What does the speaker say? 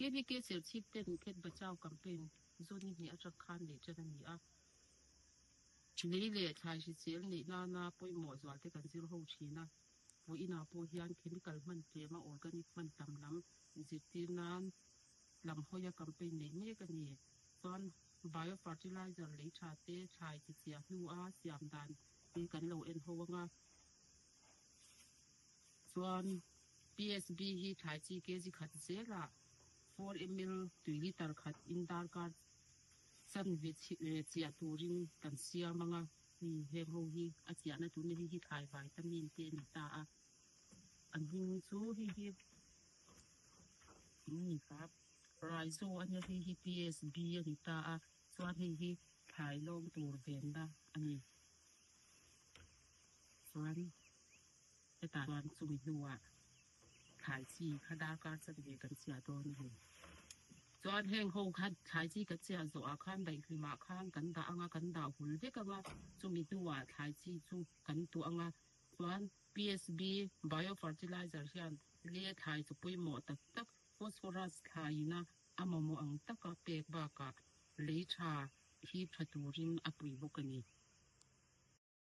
KVK Serchhip ten Khet Bachao campaign zawn ni hnih atang khan neih tan a ni a. Lei leh thlai hrisel neih nana pawimawh zual te kan zir ho thin a. Vawiinah pawh hian chemical hman tlema organic hman tam lam zirtir nan lam hawia campaign neih mek a ni. Chuan biofertilizer lei tha te thlai chi chiah hnua siam dan hi kan lo en ho anga. Chuan PSB hi thlai chi kg khat zelah 4 ml tui liter khat in darkar chanve chiah turin kan siam anga hei heng ho hi a chiahna tur ni hei hi thlai vitamin te a ni ta a an hming chu hei hi eng ni ta raizo a nia hei hi PSB a ni ta a chuan hei hi thlai lawng tur venna a ni chuan hetah chuan chumi hnuah thlai chi kha darkar chanve kan chiah dawn a ni. Chuan heng ho kha thlai chi kan chiah zawhah khan daihlimah khan kan dah anga kan dah hul vek anga chumi hnuah thlai chi chu kan tuah anga chuan PSB bio fertilizer hian le thlai chu pawimawh tak tak phosphorus thlaiin a a mamawh ang taka pek bakah lei tha hi tha turin a pui bawk a ni.